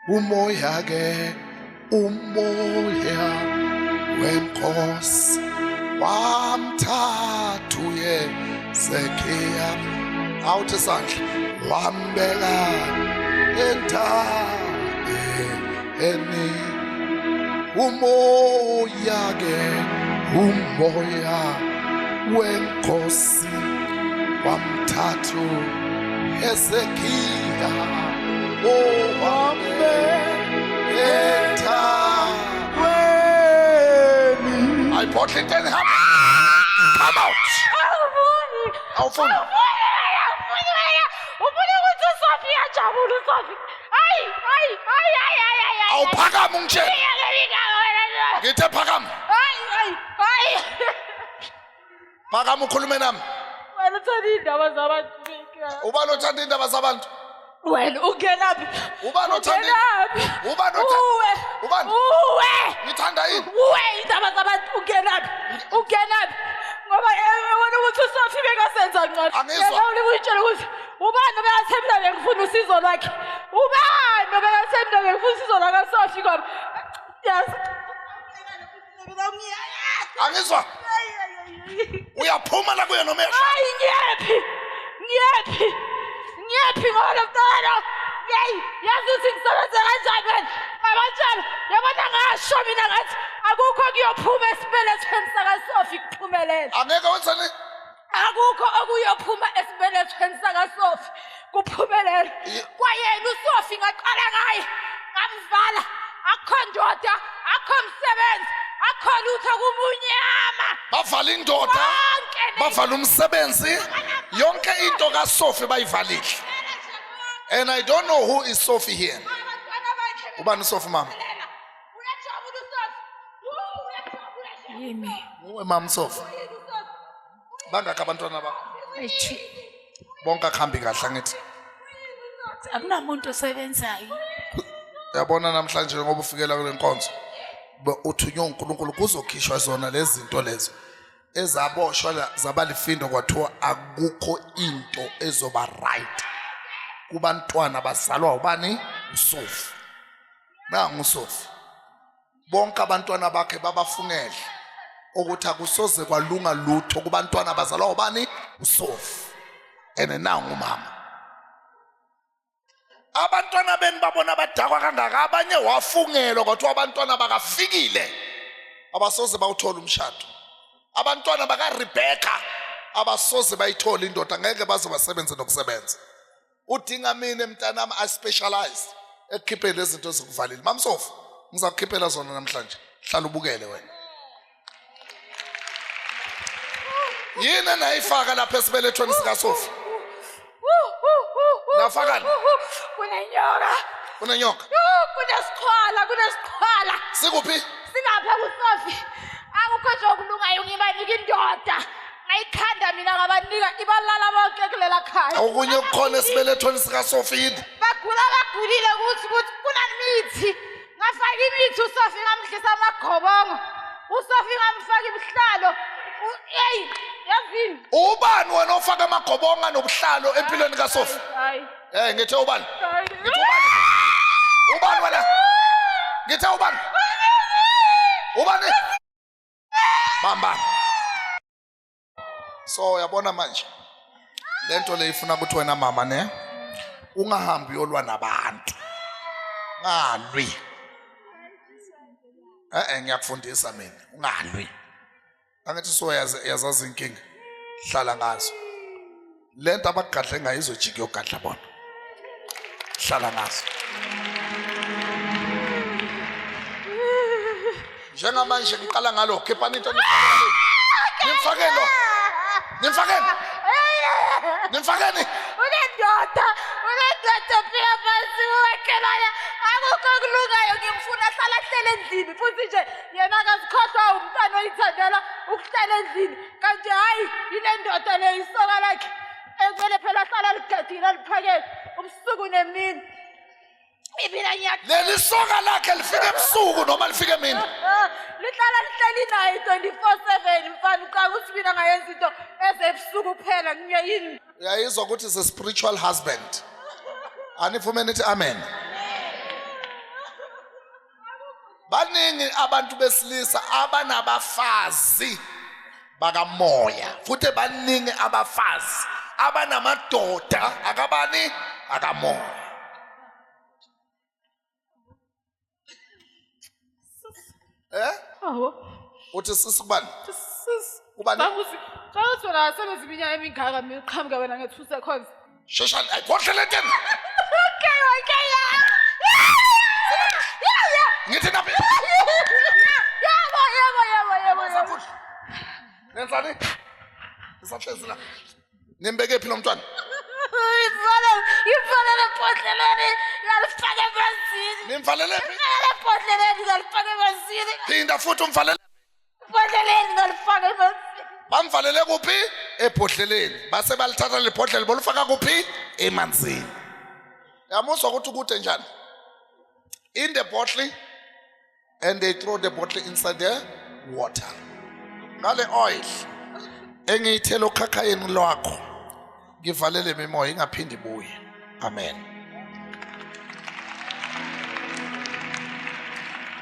Umoya ke, umoya wenkosi wamthatha uYezekiya, awuthi sandla, wambeka entabeni. Umoya ke, umoya wenkosi wamthatha Hezekiya owambe entabeni. Ayiphohle into enihamba. Come out. Awufuni. Awufuni. Awufuni wena. Ufuna ukuthi uSophie ajabule uSophie. Hayi, hayi, hayi, hayi, hayi, hayi. Awuphakama ungitshele. Ngithe phakama. Hayi, hayi, hayi. Phakama ukhulume nami. Wena uthanda iy'ndaba zabantu. Ubani othanda iy'ndaba zabantu? Wena ungenaphi? Ubani othanda Ungenaphi? Ubani othanda Uwe. Ubani? Uwe. Ngithanda yini? Uwe iy'ndaba zabantu ungenaphi? Ungenaphi? Ngoba wena ukuthi uSophie bekasenza ngcono. Angizwa. Yena ulikuyitshela ukuthi ubani obekathe mina bengifuna usizo lwakhe? Ubani obekathe mina bengifuna usizo lwakaSophie ngoba yazi Angizwa. Uyaphuma la kuye noma uyashaya? Hayi ngiyephi? Ngiyephi? Ngiyephi ngoba lo mntwana? Yeyi, yazi ukuthi ngisebenze kanjani wena? Ngabatshela, yabona ngasho mina ngathi akukho kuyophuma esibelethweni sakaSophie kuphumelele. Angeke wenzani? Akukho okuyophuma esibelethweni sakaSophie kuphumelele. Kwayena uSophie ngaqala ngaye ngamvala, akukho ndoda, akukho msebenzi, akukho lutho, kumunyama. Bavala indoda, Bonke bavala umsebenzi, yonke into kaSophie bayivalile. And I don't know who is Sophie here. Abantwana bakhe Ubani uSophie mama? Uyajabula uSophie. Uyajabula. Yimi. Uwe mama Sophie. Bangakhi abantwana bakho? Eithi Bonke akuhambi kahle angithi. akunamuntu osebenzayo. Uyabona namhlanje ngoba ufikela kule nkonzo. Uthunywe uNkulunkulu kuzokhishwa zona lezi zinto lezo. Ezaboshwa la zabalifindo kwathiwa akukho into ezoba right. Kubantwana bazalwa ubani? USophie. Nangu uSophie. Bonke abantwana bakhe babafungele ukuthi akusoze kwalunga lutho kubantwana bazalwa ubani? USophie. Ene nangu umama. Abantwana beni babona abadakwa kangaka, abanye wafungelwa kwathiwa abantwana bakafikile abasoze bawuthola umshado. Abantwana bakaRebecca abasoze bayithola indoda, ngeke baze basebenze nokusebenza. Udinga mina mntanami, I specialize ekukhipheni lezi zinto ezikuvalile. Mamsofu, ngizakukhiphela zona namhlanje, hlala ubukele wena. Yini enayifaka lapha esibelethweni sikaSofi? Nafakani? Kunenyoka. Kunenyoka. Kunesiqhwala, kunesiqhwala. Sikuphi? Silapha kuSofi. Akukho nje okulungayo, ngibanika indoda. Ngayikhanda mina ngabanika, ibalala bonke kulela khaya. Okunye okukhona esibelethweni sikaSofi yini? Bagula bagulile ukuthi kunemithi. Ngafaka imithi uSofi ngamdlisa amagobongo. uSofi ngamfaka ibuhlalo. Hey, yazini. Ubani wena ofaka amagobonga nobuhlalo empilweni kaSofi? Hayi. Eh, ngithe ubani? Ngithe ubani? Ubani wena? Ngithe ubani? Ubani? Bamba. So uyabona manje lento le ifuna ukuthi wena mama ne ungahambi uyolwa nabantu. Ngalwi. Eh ngiyakufundisa mina, ungalwi. Angithi so yazazi inkinga. Hlala ngazo. Lento abagadle ngayo izojika yogadla bona. Hlala ngazo. Njengamanje ngiqala ngalo, khiphani into nifakeni. Nimfakeni lo. Nimfakeni. Nimfakeni. Unendoda, unendoda phila phansi umakhelwane. Akukho okulungayo, ngimfuna ahlala ahlele endlini futhi nje yena akazikhohlwa umntwana oyithandela ukuhlala endlini. Kanti hhayi yile ndoda le isoka lakhe ekumele phela ahlala aligadile aliphakele ubusuku nemini. Mina ngiya- Leli soka lakhe lifike ebusuku noma lifike emini? Lihlala lihleli naye 24/7 mfana, ucanga ukuthi mina ngayenza into ezebusuku kuphela ngiyayini. Uyayizwa ukuthi is a spiritual husband. Anivume nithi amen. Baningi abantu besilisa abanabafazi bakamoya, futhi baningi abafazi abanamadoda akabani akamoya. Eh? Awu. Uthi sisi kubani? Sis. Kubani? Banguzi. Banguzi wena asebenza iminyaka emingaka mina uqhamuka wena nge-2 seconds. Sheshani, ayikhohle le nteni. Okay, yeah. Yeah. Ngithi naphi? Yebo, yebo, yebo, yebo, yebo. Nenzani? Nisahlezi la. Nimbeke phi lo mntwana? Ngimvalele ebhodleleni, ngalifaka emanzini. Nimvalele phi? Ngimvalele ebhodleleni, ngalifaka emanzini. Phinda futhi umvalele. Ebhodleleni ngalifaka emanzini. Bamvalele kuphi? Ebhodleleni. Base balithatha lebhodlela bolifaka kuphi? Emanzini. Yamuzwa ukuthi kude njani? In the bottle and they throw the bottle inside the water. Ngale oil engiyithela okhakhayeni lwakho ngivalele imimoya ingaphindi ibuye. Amen.